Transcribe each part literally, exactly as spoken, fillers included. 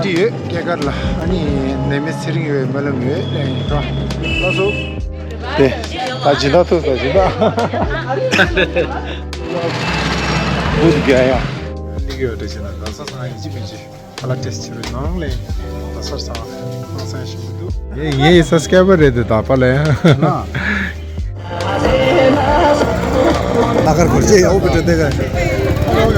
འདི་ཡོད་སྐྱེས་སྐར་ལ། ཨ་ནི་ནད་མེད་ཚེ་རིང་ཡོད་སྨོན་ལམ་ཡོད་ལན་ཡིན་རོ། ལགས་སོ། དེ་ད་སྦྱིན་བདག་ཐུག་ས་སྦྱིན་བདག་བུ་དགེ་ཡ། ནི་གི་ཡོད་དེ་བྱས་ན་ག་ས་སང་ཡིན་གཅིག་མིན་གཅིག་ཧ་ལ་ཏེས་ཆེ་བའི་ནང་ལས་ད་སར་སང་ཧང་སང་ཞིག་མི་འདུག་ངས་ངས་ཡིན་ས་སྐྱ་པ་རེད་དེ་ད་པ་ལས། ན། ལ་ཁར་བོར་ཅེ་ཡའོ་བི་ཏྲ་དེ་ག་ཞོགས་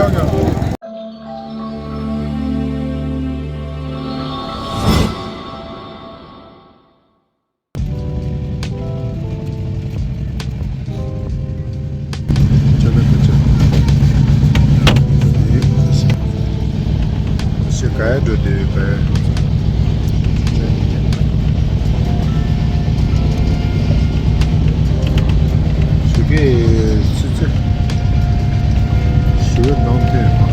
ཀས་ཆུ་ཚོད་བཞི་པ་ནང་ཐོན་ཡོད་པ།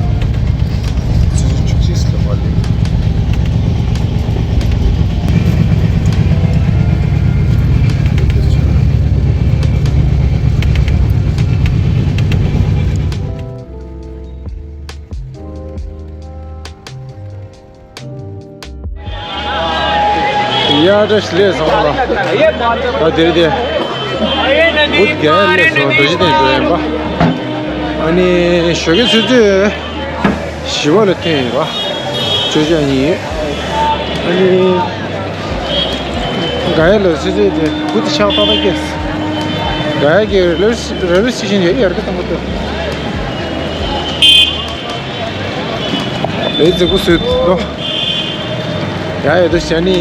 ཆུ་ཚོད་བཅུ་གཅིག་ལ་མ་སླེབས། ཡ་བཀྲ་ཤིས་བདེ་ལེགས་ཚང་མ་ལ། ད་དེ་རིང་དེ་བུ་དགེ་ཡ་ལས་སོང་རྡོ་རྗེ་གདན་འགྲོ་ཡིན་པ། ཨ་ནི་ཞོགས་ཀས་ཆུ་ཚོད་བཞི་པ་ལ་ཐོན་ཡིན་པ། བཅོ་ལྔ་ཡིན། ཨ་ནི་དགའ་ཡ་ལ་ཆུ་ཚོད་དེ་བུ་དེ་ཆགས་ཏག་ཏག་སྐྱེས། དགའ་ཡ་གི་རེ་ལི་རེ་ལི་སི་ཊེ་ཤན་ཡོད་ཡར་གི་དང་པོ་དེ། ཨེ་ཙི་ཀུ་སུད་ལོ། ཡ་ཡ་དུ་ཤ་ནི།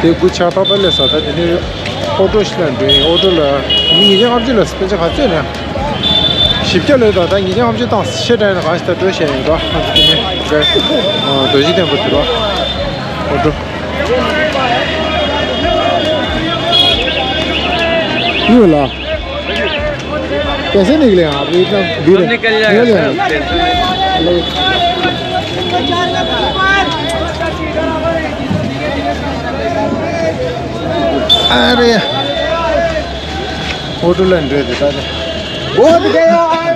དེ་དགུ་ཆ་ཏག་ཏག་ལས་ས་ད་དེ་ནི་ཨོ་ཏོ་ཞིག་ལ་འགྲོ་ཡིན། ཨོ་ཏོ་ལ་ཉིས་བརྒྱ་ལྔ་བཅུ་ལ་སྤེན་ཆ་ག་ཚོད་ན། བཞི་བརྒྱ་ལོས་ད་ད་ཉིས་བརྒྱ་ལྔ་བཅུ་བཏང་ཤེས་དྲན་ན་ག་ཞིག་ད་འགྲོ་ཤེས་ཡིན་རོ། ཨ་ཙི་དེ་ནི་ག་རྡོ་རྗེ་གདན་པོ་དེ་རོ། ཨོ་ཏོ། ཡོད་ལ། कैसे निकले आप? इतना भीड़ है। निकल जाएगा, निकल जाएगा। सर, टेंशन नहीं। अरे, फोटो लेने रहे थे, ताजा। बहुत गया है।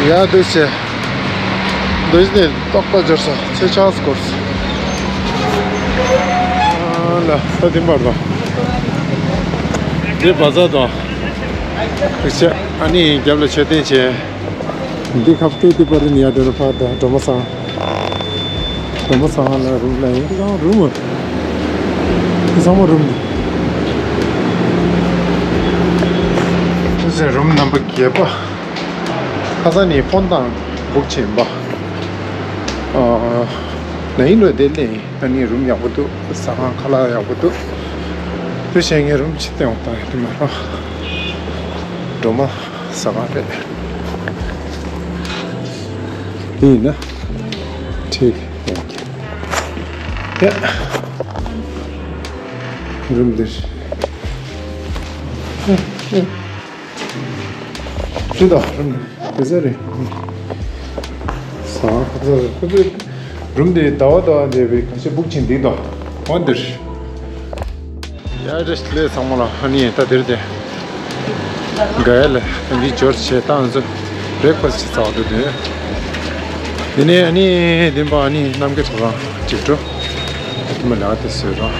ཡ་འདུག་སེ། འདུག་སེ་ཏོག་ཏོ་འབྱོར་སོང་། ཚེ་ཆང་སྐོར་སོང་། ཨ་ལ་ས་དེ་མར་དང་། འདི་བ་ཛ་དང་། འདུག་སེ་ཨ་ནི་རྒྱབ་ལ་མཆོད་རྟེན་བྱས། འདི་ཁབ་ཏུ་དེ་པར་ནི་ཡ་དོན་ཕ་དང་སྒྲོལ་མ་སང་། སྒྲོལ་མ་སང་ལ་རུམ་ལ་ཡིན་ཀྱང་རུམ་མོ། དེ་ཚང་མ་རུམ། དེ་ཚེ་རུམ་ནམ་པ་བརྒྱད་པ། ཁ་སང་ནི་ཕོན་དང་བུག་ཆེན་པ། ཨ་ན་ཡིན་རོ་དེ་ལས་ཨ་ནི་རུམ་ཡག་པོ་འདུག་ཟ་ཁང་ཁ་ལག་ཡག་པོ་འདུག་དེ་བྱས་ངས་རུམ་ཕྱི་བལྟས་འོང་དང་ཡ་དེ་མ་རོ། སྒྲོལ་མ། ཟ་ཁང་རེད། དེ་ཡིན་ན། ཁྲིག་ཡ། རུམ་འདིར། ཁྲིག་དང་རུམ་དེ་ཚོ་རེད། ཟ་ཁང་ཁ་ཚ་རེད། ཁོ་ཚོས་རུམ་དེ་ཟླ་བ་ཟླ་བ་འདས་པའི་ག་ཤེད་བུག་ཆེན་འདི་དང་འོ་འདིར། ཡ་བཀྲ་ཤིས་བདེ་ལེགས་ཚང་མ་ལ། ཨ་ནི་ད་དེར་དེ་ག་ཡ་ལ་ཨ་ནི་འབྱོར་བྱས་ད་ང་ཚོ་བྷི་རེག་ཕ་སི་ཅིག་ཟ་བར་འགྲོ་དུས། དེ་ནས་ཨ་ནི་བདེན་པ་ཨ་ནི་རྣམ་རྒྱལ་གྲྭ་ཚང་འགྲིག་འགྲོ། དེ་མ་ལག་དེ་བཟོས་རོགས།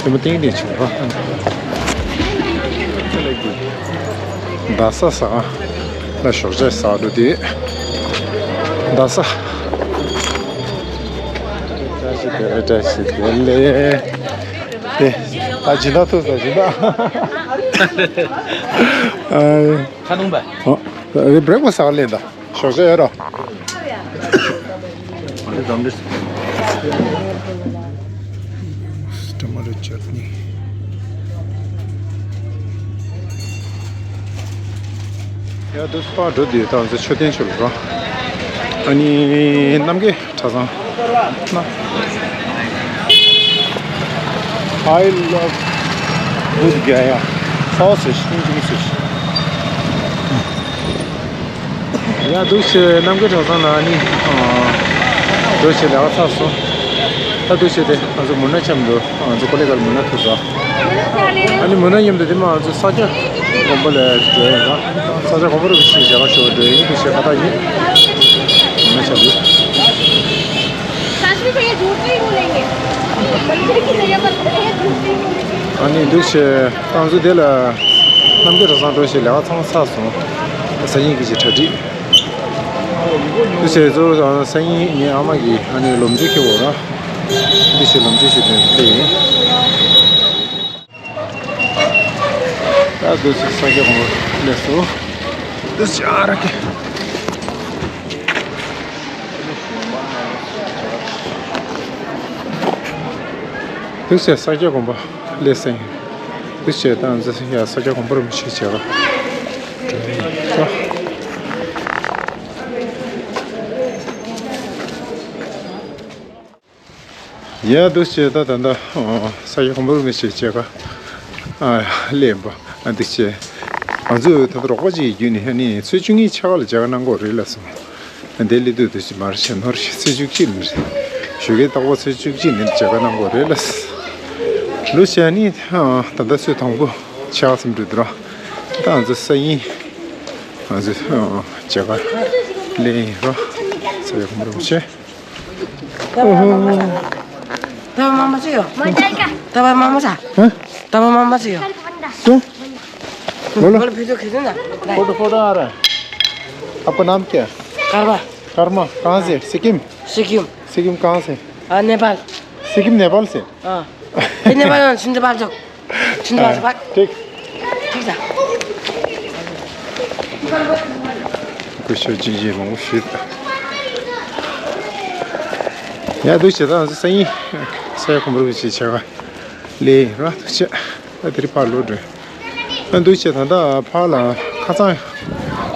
དེ་མ་ཏིང་ཏིང་བྱེད་རོགས། རྡ་ས་ཟ་ཁང་ལ་ཞོགས་ཇ་ཟ་འགྲོ་དུས། རྡ་ས། བཀྲ་ཤིས་བདེ་ལེགས། བཀྲ་ཤིས་བདེ་ལེགས། དེ། ད་སྦྱིན་བདག་ཐུག་ས་སྦྱིན་བདག་ཁ་ནང་པ། ཨོ། རེ་བྷི་རེག་ཕ་སི་ཟ་ག་ལེན་ད། ཞོགས་ཇ་ཡོད་རོ། Tomato chutney. ཡ་དུ་སྤ་འགྲོ་དུས་ད་ང་ཚོ་མཆོད་རྟེན་ཚུར་འགྲོ། ཨ་ནི་རྣམ་རྒྱལ་གྲྭ་ཚང་ན། I love Bodh Gaya. ས་འོག་ཟེར་ཤིང་ཅུང་ཟེར་ཤིང་། ཡ་འདུག་སེ་རྣམ་རྒྱལ་གྲྭ་ཚང་ལ་ནི་འགྲོ་བྱེད་ལས་ཀ་ཚར་སོང་། ད་དུ་བྱས་ཏེ་ང་ཚོ་མུན་ནག་འཁྱམས་འདུག་ང་ཚོ་ཀོ་ལེ་གལ་མུན་ནག་ཐུག་སོང་། ཨ་ནི་མུན་ནག་མཉམ་དུ་དེ་མ་ང་ཚོ་ས་སྐྱ་དགོན་པ་ལ་འགྲོ་ཡིན་ལ། ས་སྐྱ་དགོན་པ་རུ་ཞིག་བྱ་བ་ཞུ་བ་འགྲོ་ཡིན་དུ་བྱས་ཁ་བཏགས་ཡིན། མུན་ནག་འཁྱམས་འདུག་ཨ་ནི་འདུག་བྱས་ཏང་ཚུ་དེ་ལ་རྣམ་རྒྱལ་གྲྭ་ཚང་འགྲོ་ཞེས་ལས་ཀ་ཚང་མ་ཚར་སོང་། སང་ཉིན་གྱི་ཅིག་གྲ་སྒྲིག་དུ་བྱས་ཚུ་སང་ཉིན་ངའི་ཨ་མ་གིས་ཨ་ནི་ལོ་མཇུག་ཁེ་བོ་ར། འདི་ཞིག་ལོ་མཇུག་ཞིག་དེ་འདི་ཡིན། ད་འདུག་སེ་ས་སྐྱ་གོང་སླེབས་སོང་། འདུག་སེ་ཨ་ར་ཀེ། འདུག་སེ་ས་སྐྱ་གོང་པ་སླེབས་སེང་། འདུག་སེ་ད་འདུག་སེ་ཡ་ས་སྐྱ་གོང་པ་རུ་མི་ཤེས་བྱས་པ། ཡ་འདུག་སེ་ད་ད་ད་ས་སྐྱ་གོང་པ་རུ་མི་ཤེས་བྱས་ཀ། ཨ་སླེབས་པ་ཨ་འདུག་སེ། ང་ཚོས་ད་ལྟ་རོགས་པ་ཅིག་གི་བརྒྱུད་ནས་ཨ་ནི་ཚེས་བཅུ་གཉིས་ཆ་ག་ལ་མཇལ་ཁ་གནང་དགོས་རེད་ལབ་སོང་། དེ་སླེབས་དུས་དུས་ཞིག་མར་བྱས་ནོར་ཞིག་ཚེས་བཅུ་གཅིག་ནས་ཞོགས་ཀའི་རྟག་པར་ཚེས་བཅུ་གཅིག་ནས་མཇལ་ཁ་གནང་དགོས་རེད་ལབ། ལོ་ཞེ་ནི་ད་ལྟ་ཚོད་དང་པོ་ཆགས་སེམས་འགྲོ་དུས་ར། ད་ང་ཚོ་སང་ཉིན་ང་ཚོ་མཇལ་ཁ་ལེན་ར། ས་ཡག་མི་རུང་ཆེ། तब मामा से हो। मजा आएगा। तब मामा सा। हाँ? तब मामा से हो। कल पकड़ा। क्यों? बोलो। बोलो, वीडियो खींचो ना। फोटो, फोटो आ रहा है। आपका नाम क्या है? कर्मा। कर्मा, कहाँ से? सिक्किम? सिक्किम। सिक्किम कहाँ से? आ, नेपाल। सिक्किम नेपाल से? हाँ। ये नेपाल, सुनते बात जो। सुनते बात, बात। ठीक। ठीक छ। སྐུ་ཞབས་ཅིག་ཅིག་མང་པོ་ཞིག་ཡ་འདུག་བྱས་ད་ང་ཚོ་སང་ཉིན་ས་ཡ་གོང་པོ་རུ་ཅིག་བྱས་པ་ལས་ར་འདུག་བྱས། ད་དེ་རིང་ཕར་ལོག་འགྲོ། ཨ་འདུག་བྱས་ད་ལྟ་ཕར་ལ་ཁ་སང་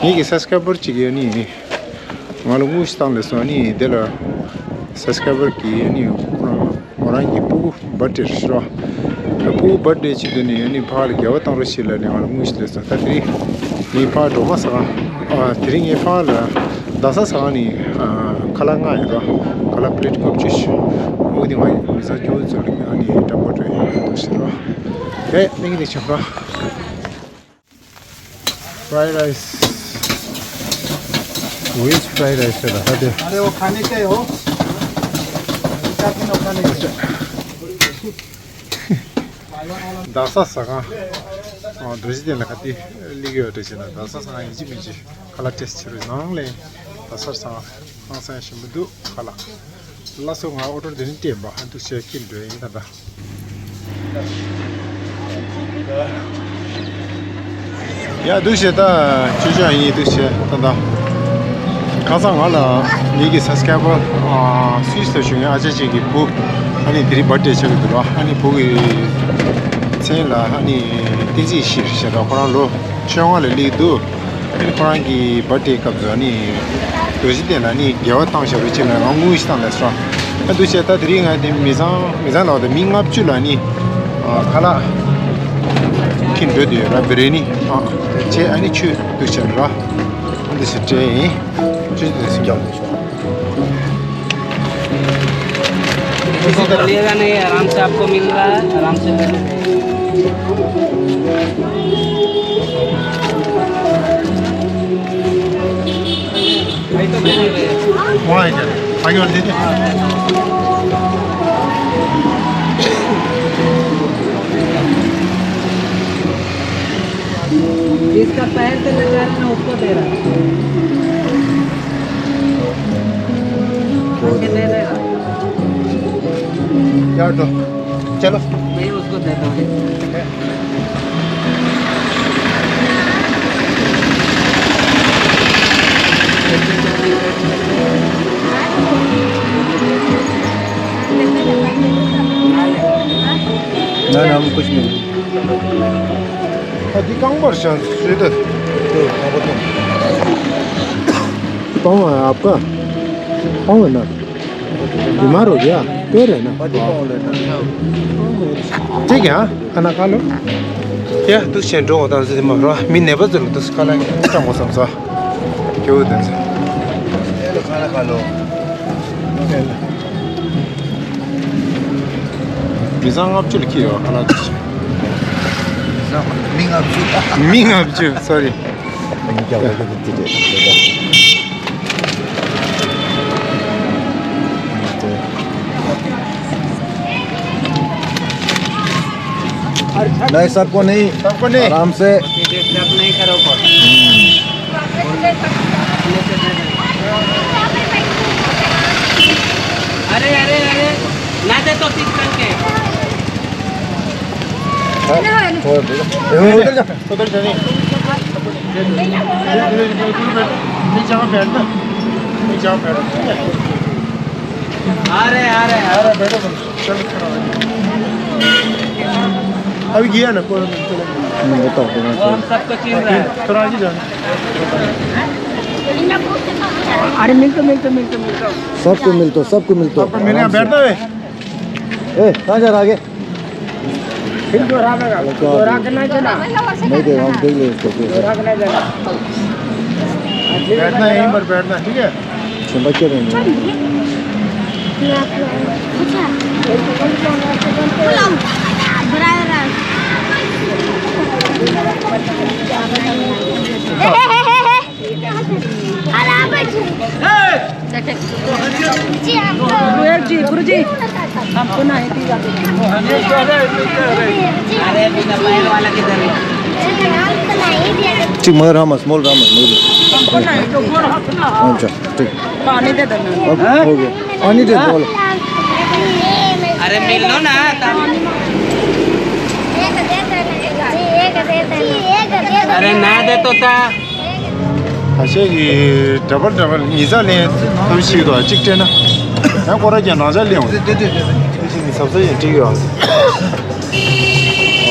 ངེད་ཀྱི་སབ་སི་ཀ་རའི་བར་ཅིག་ཡོད་ནི། ང་ལ་དངུལ་ཞིག་བཏང་ལས་སོང་ནི་དེ་ལ་སབ་སི་ཀ་རའི་བར་གྱི་ཡོད་ནི་ཁོ་རང་ཁོ་རང་གི་སྤུ་གུ་བར་ཐི་ཌེ་རེད་ཤག་ད་སྤུ་གུ་བར་ཐི་ཌེ་བྱེད་དུས་ནི་ཡོད་ནི་ཕར་ལ་རྒྱལ་བ་བཏང་རོགས་བྱེད་ལབ་ནས་ང་ལ་དངུལ་ཞིག་སླེབས་སོང་། ད་དེ་རིང་ངས་ཕར་སྒྲོལ་མ་ཟ་ཁང་ཨ་དེ་རིང་ངས་ཕར་ལ་རྡ་ས་ཟ་ཁང་ནས་ཨ་ཁ་ལག་མངགས་ཡོད་ར། ཁ་ལག་པི་ལེ་ཊི་དགུ་བཅུ་ཞིག་འོ་དེ་ང་ཡི་མི་ཚང་ཁྱོད་ཚོ་ལ་ཨ་ནི་སྤྲད་པ་སྤྲད་ཡོད་འདུག་ཟེར་ར། ཨེ་ནི་གི་དེ་ཆོག་ར། Fried rice. Which fried rice है दादा दे? अरे वो खाने का ही हो। क्या खाने का? རྡ་ས་ཟ་ཁང་། ཨ་རྡོ་རྗེ་གདན་ལ་ཁ་གཏད་སླེབས་ཡོད་རེད་ཅེ་ན། རྡ་ས་ཟ་ཁང་ཡིན་གཅིག་མིན་གཅིག་ཁ་ལག་ཊེ་སི་ཊི་བྱེད་རོགས་གནང་ལེ། རྡ་ས་ཟ་ཁང་ཧང་སང་ཞིམ་པོ་འདུག་ཁ་ལག་ལགས་སོ། ང་ཨོ་ཌར་དེ་རིང་སྤྲད་པ་འདུག་བྱས་ཁྱེར་འགྲོ་ཡིན་ད་ལྟ། ཡ་འདུག་བྱས་ད་ཅོ་ཅོ་ཡིན་འདུག་བྱས་ད་ལྟ། ཁ་སང་ང་ལ་ངེད་ཀྱི་སབ་སི་ཀ་རའི་བར་སུད་སི་ལ་བཞུགས་མཁན་ཨ་ཅག་ཅིག་གི་བུ་ཨ་ནི་དེ་རིང་བར་ཐི་ཌེ་ཆགས་ཀྱི་འདུག་ལ། ཨ་ནི་བུ་གི་མཚན་ལ་ཨ་ནི་བསྟན་འཛིན་ཡེ་ཤེས་ཞེས་དང་ཁོ་རང་ལོ་བཅོ་ལྔ་ལ་སླེབས་འདུག་ཨ་ནི་ཁོ་རང་གི་བར་ཐི་ཌེ་སྐབས་སུ་ཨ་ནི་རྡོ་རྗེ་གདན་ལ་ཨ་ནི་དགེ་བ་བཏང་བཞག་རོགས་བྱེད་ལ་ང་དངུལ་ཞིག་བཏང་ལབ་སོང་། ཨ་འདུག་བྱས་ད་དེ་རིང་ང་དེ་མི་ཚང་མི་ཚང་ལ་བ་དང་མི་ལྔ་བཅུ་ལ་ཨ་ནི་ཨ་ཁ་ལག་ཁྱེར་འགྲོ་དུས་ར་བི་རི་ཡ་ནི་ཨ་བྱས་ཨ་ནི་ཆུ་འདུག་བྱས་ར། ཨ་འདུག་བྱས་སྤྲད་ཡིན། ཆུ་འདུག་བྱས་རྒྱབ། किसी को लेगा नहीं, आराम से आपको मिल रहा है, आराम से ले लो। वहाँ है क्या? आगे और दीजिए। जिसका पैर से नचाना उसको दे रहा है। वो दे देगा। यार दो। चलो। मैं उसको देता हूँ। ना, ना, हम कुछ नहीं। ཨ་འདི་རྐང་པར་བཞག་སུས་ད། पाँव है आपका? पाँव है ना? बीमार हो गया? पैर है ना? ठीक है, हाँ, खाना खा लो। ཡ་འདུག་བྱས་འགྲོ་འོང་དང་ཟེར་མ་རོ། མི་ནད་པ་ཚོ་ལ་འདུག་སེ་ཁ་ལག་སྤྲད་དགོས་བསམ་སོང་། སྐྱོ་བོ་དེ་ཚོ། ཁ་ལག་ཁ་ལོ། མི་ཚང་ལྔ་བཅུ་ལ་ཁྱེར་ཡོད་ཁ་ལག་དེ། མི་ལྔ་བཅུ། མི་ལྔ་བཅུ། སོ་རི། མི་ལྔ་བཅུ། སོ་རི། नहीं, सबको नहीं। सबको नहीं। आराम से। डिस्टर्ब नहीं करो को। अरे, अरे, अरे, ना दे तो पिक करके। हाँ, छोड़ दे। ए, उधर जा। उधर जाने। इधर, इधर, इधर, इधर बैठ। नीचे आओ, बैठ ना। नीचे आओ, बैठ। आ रहे, आ रहे, आ रहे। बैठो, बैठो। चलो, थोड़ा आगे। अभी गया ना, कोई नहीं, चलो। हम्म, बताओ, बताओ। वो हम सबको चिन रहा है। थोड़ा आगे जाओ। अरे, मिल तो, मिल तो, मिल तो, मिल तो। सबको मिल तो, सबको मिल तो। आपको मिलने बैठना है। ए, कहाँ जा रहा आगे? फिर दोहरा में, दोहरा के नहीं जाना। नहीं दे, हम देख ले इसको कैसे। दोहरा के नहीं जाना। बैठना है, यहीं पर बैठना है, ठीक है? छुपा के रहेंगे। गुरु जी, गुरु जी, हमको ना हिंदी बात। ठीक, मगर रामा, small रामा, मगर। हमको ना हिंदी। अच्छा, ठीक। पानी दे दो ना। अब हो गया। पानी दे दो। अरे मिल लो ना। अरे ना दे तो था। ད་ཆ་གི་འདྲ་པར་འདྲ་པར་ཉིས་ཚགས་ལེན་ཐབས་ཤེས་དང་གཅིག་སྤྲད་ན། ཡང་སྐོར་ར་རྒྱག་ནང་ཆ་ལེན་འོང་། དེ་དེ་དེ་དེ་ཅིག་གི་ཟབ་ཟབ་ཡང་འགྲིག་ཡོད།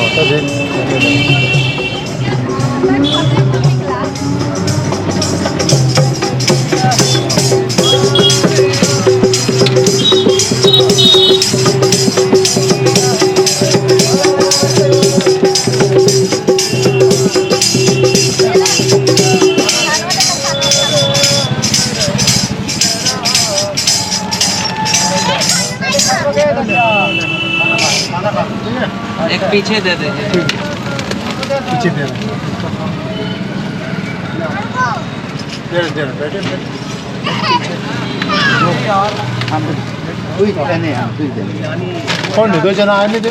ཨོ་ད་དེ། एक पीछे दे दे। पीछे दे। दे, दे, बैठे, बैठे। कोई कहने हैं, कोई कहने। कौन दे दो जना आने दे।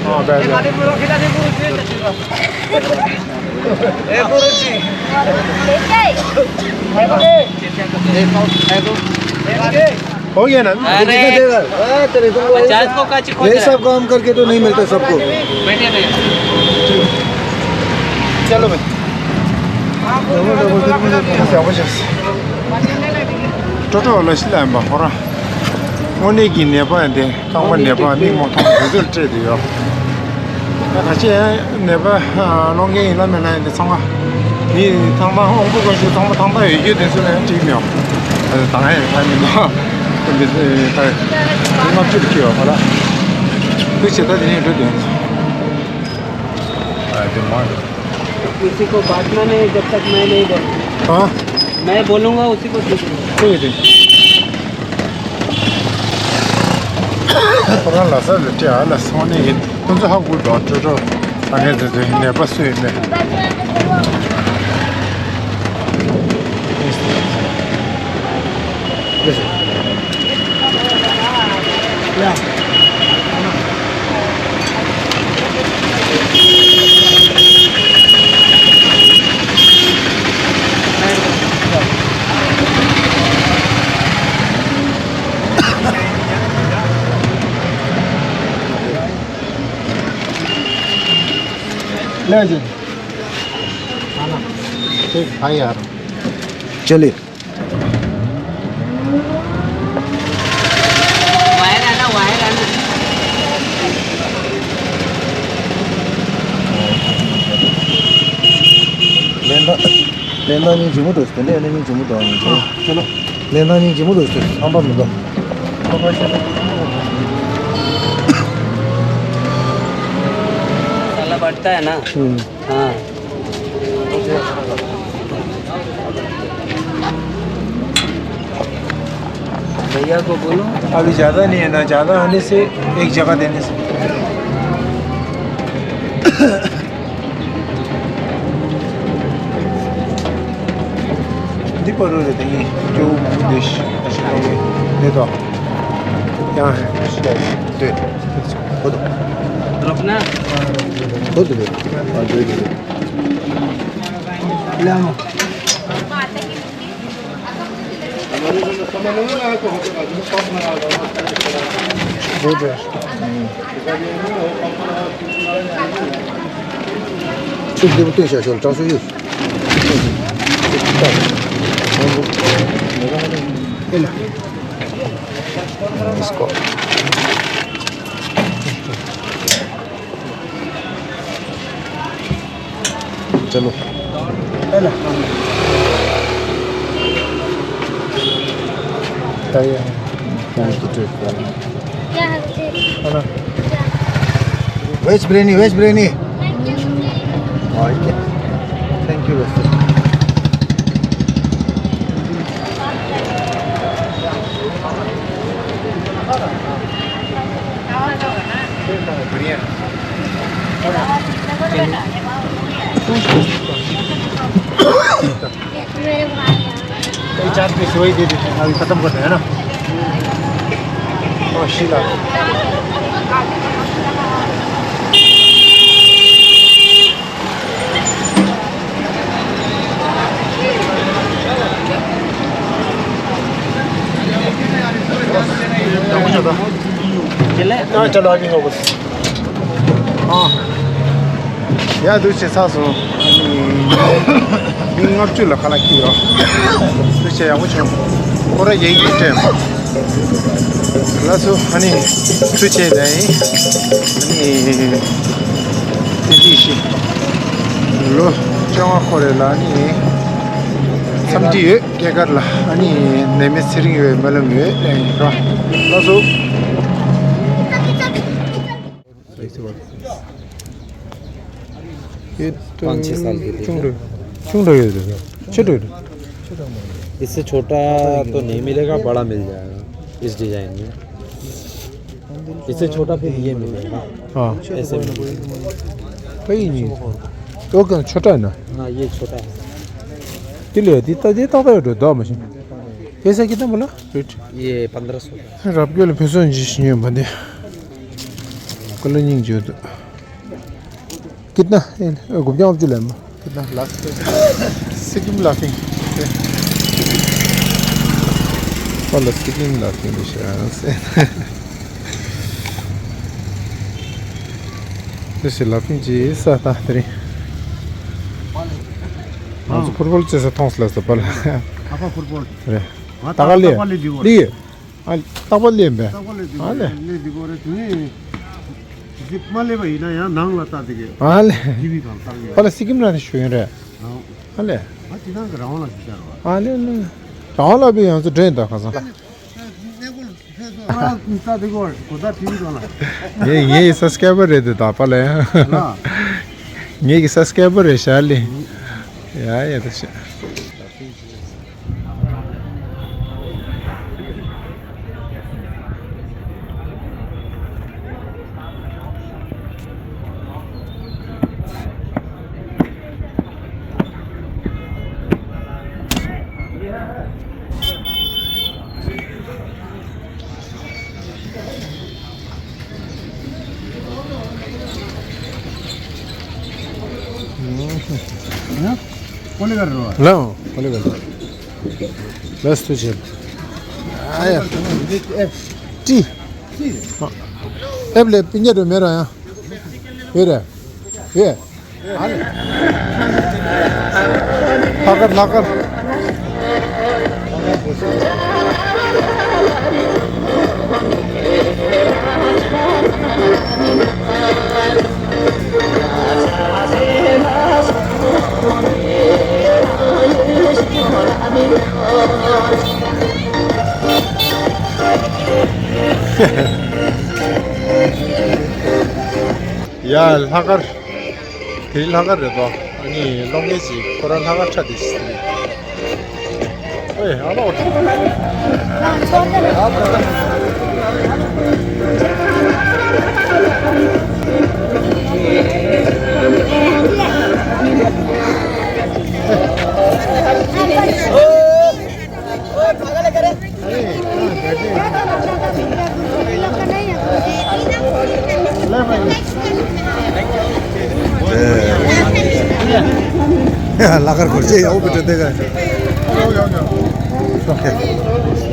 हाँ, बैठ जाओ। ए गुरुजी। हो गया ना? अरे। कितना देगा? हाँ, तेरे को पचास को का चिको यही दे रहा है। सब काम करके तो नहीं मिलता सबको। बैठिए भैया। चलो भाई। ཊོ་ཊོ་ལ་ཤི་ལ་ཡིན་པ་ཧོ་ར། དངོས་གནས་ཀྱི་ནད་པ་ཡིན་ཏེ། རྐང་པ་ནད་པ་མིག་མ་མཐོང་དེ་ཚོར་སྤྲད་དེ་ཡོད། ད་ཁ་ཆེ་ནད་པ་སློང་མཁན་ཡིན་ལ་མེད་ལ་ཡིན་ཏེ་ཚང་མ། མི་ཐང་ཐང་དབང་པོ་དཀར་ཆུ་ཚང་མ་ཐང་ཐང་ཡོད་རྒྱུ་དེ་ཚོ་ལ་ཡང་འགྲིག་མེད། ད་ཡང་ད་མི་འདུག་འདི་ད་ལྔ་བཅུ་རུ་ཁྱེར་བ་ཧོ་ར། ཁུལ་བྱེད་ད་དེ་ནས་འགྲོ་དེ། ཨ་དེ་མ། किसी को बांटना नहीं जब तक मैं नहीं बोलूँ। हाँ। मैं बोलूँगा उसी को दे दूँगा। कोई नहीं। ཁོ་རང་ལ་ས་ལ་སྤྲད་ཨ་ལ་སོང་ནས་ཡིན། ཁོ་ཚོ་ཧ་གོ་འགྲོ་འགྲོ་འགྲོ། ད་ངས་དེ་ཚོ་ནད་པ་སུ་ཡིན་མེད། ले जी। ठीक, भाई यार। चलिए। ལན་ད་ལན་ད་ཉིན་ཇི་མོ་འགྲོ་ཟེར་ནས་ནི་ཉིན་ཇི་མོ་འགྲོ་ཡིན་ཅེ། ལན་ད་ཉིན་ཇི་མོ་འགྲོ་ཟེར་ཨམ་པ་མི་འདུག साला बढ़ता है ना। हम्म। हाँ। भैया को बोलो। अभी ज़्यादा नहीं है ना, ज़्यादा आने से एक जगह देने से। दीप और रहते हैं, जो देश ऐसे लोग हैं, दे दो। यहाँ है, दे दो। खुद। और अपना? खुद दे दो। और दे दो। ले आओ। ཚུར་བདེ་པོ་སྟོན་བྱ་ཤོག་ཀྲང་སུ་ཡོད། ཨེ་ལ། चलो। है ना? क्या है? क्या है? है ना? Veg biryani, veg biryani. Thank you. Thank you, veg. बढ़िया। ये चार पीस वही दे दीजिए, अभी खत्म कर दे, है ना? ओ, शीला। चलो, आगे हो बस। ཨ། ཡ་འདུག་བྱས་ཚར་སོང་། ཨ་ནི་མི་ལྔ་བཅུ་ལ་ཁ་ལག་ཁྱེར་ཡོད། འདུག་བྱས་ཡག་པོ་བྱུང་། ཁོ་ར་ཡིན་གྱི་སྤྲད། ལགས་སོ། ཨ་ནི་འདུག་བྱས་ལ་ཡིན། ཨ་ནི་དེ་འདྲ་ཞིག་ལོ་བཅོ་ལྔ་འཁོར་རེད་ལ། ཨ་ནི་འཚམས་འདྲི་ཡོད། སྐྱེས་སྐར་ལ། ཨ་ནི་ནད་མེད་ཚེ་རིང་ཡོད། སྨོན་ལམ་ཡོད། ལགས་སོ། ये तो पाँच छः साल के थे। चुंग रहे, चुंग रहे थे, छोटे थे। इससे छोटा तो नहीं मिलेगा, बड़ा मिल जाएगा इस डिज़ाइन में। इससे छोटा फिर ये मिलेगा। हाँ। ऐसे में। कहीं नहीं। वो क्या छोटा है ना? हाँ, ये छोटा है। तिले, तिता, तिता तो दो मशीन। ऐसा कितना बोला? रेट? ये पन्द्रह सौ। रब के लिए पैसों जी नहीं बंदे। कल नहीं जो तो। कितना? ए, गुप्ता आप जो लेना। कितना? लास्ट। सिक्किम लाफिंग। वाला सिक्किम लाफिंग भी शायद से। जैसे लाफिंग जी सा था तेरी। हाँ, तो फुटबॉल जैसा थॉन्स लस तो पल। आपा फुटबॉल। अरे। हाँ, ताका ले। ताका ले दीवार। लिए। ཨ། རྟག་པར་སླེབས་པས། རྟག་པར་སླེབས་འདུག་ཨ་ལེ། སླེབས་འདུག་གོ་རེད། དེ་ནས་གཟིགས་མ་སླེབས་པ་ཡིན་ན་ཡང་ནང་ལ་ལྟ་དེ་གས། ཨ་ལེ། ཊི་ཝི་སྒང་ལྟ་གས། ཕར་ལ་སི་ཀིམ་ལ་ནས་ཞུ་ཡོང་རེད། ཨ་ལེ། ཨ་ཅི་ནང་གི་རང་དབང་ལ་ཞུ་བྱ་རོགས། ཨ་ལེ་ལེ། རང་དབང་ལ་བི་ཡང་ཚོ་འདྲེན་ད་ཁ་སང་། ཨ་ལྟ་དེ་གོ་གོ་ད་ཊི་ཝི་སྒང་ལ། ངས་ངས་ཡི་སབ་སི་ཀ་རའི་བར་རེད་དེ་ད་པ་ལ་ཡང་། ལ། ངས་ཀྱི་སབ་སི་ཀ་རའི་བར་རེད་ཤར་ལི། ཡ་ཡ་ད་ཤ། ལའོ་ཀོ་ལི་གར་རོ། ལའོ་ཀོ་ལི་གར་རོ། ལས་ཐུ་ཆེ། ཨ་ཡ། ཏི། ཨེབ་ལེ་པི་ཉེ་རུ་མེ་ར་ཡ། ཡོད་རེད། ཡོད། ལྷག་དཀར་ལྷག་དཀར། ཡ་ལྷག་དཀར། དེ་ལྷག་དཀར་རེད་པ། ཨ་ནི་སློང་མཁན་ཞིག་ཁོ་རང་ལྷག་དཀར་ཁྲ་དེ་ཞིག་རེད། ཨ་ ལ་ཁར་འཁོར་ཅེས་ཡག་པོ་འདྲ་བསྡད་ག་ཨོ་ཁེ།